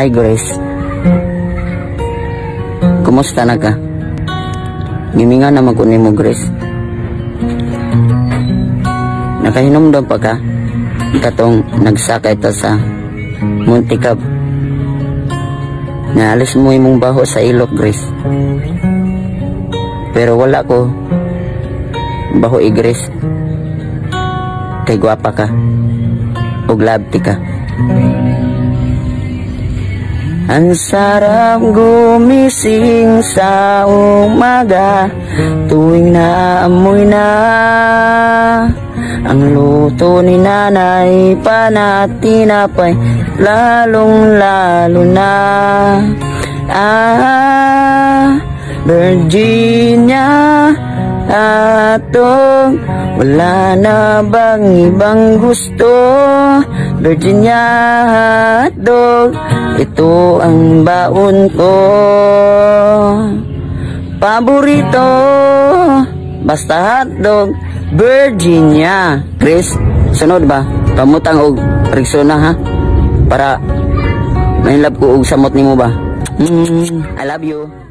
Hi, Grace. Kumusta na ka? Gimingaw naman ko nimo, Grace. Nakahinumdom pa ka katong nagsakay ta sa Monticab? Naalis mo imong baho sa ilok, Grace. Pero wala ko baho, Grace. Kay gwapa ka. Ug labti ka. Ang sarap gumising sa umaga tuwing naamoy na ang luto ni Nanay, panat tinapay, lalong lalo na. Ah, Virginia hotdog, wala na bang ibang gusto? Virginia hotdog, ito ang baon ko. Paborito, basta hotdog, Virginia. Chris, sunod ba? Pamutang og Rexona, ha? Para ma-inlove ko og samot nimo ba? I love you.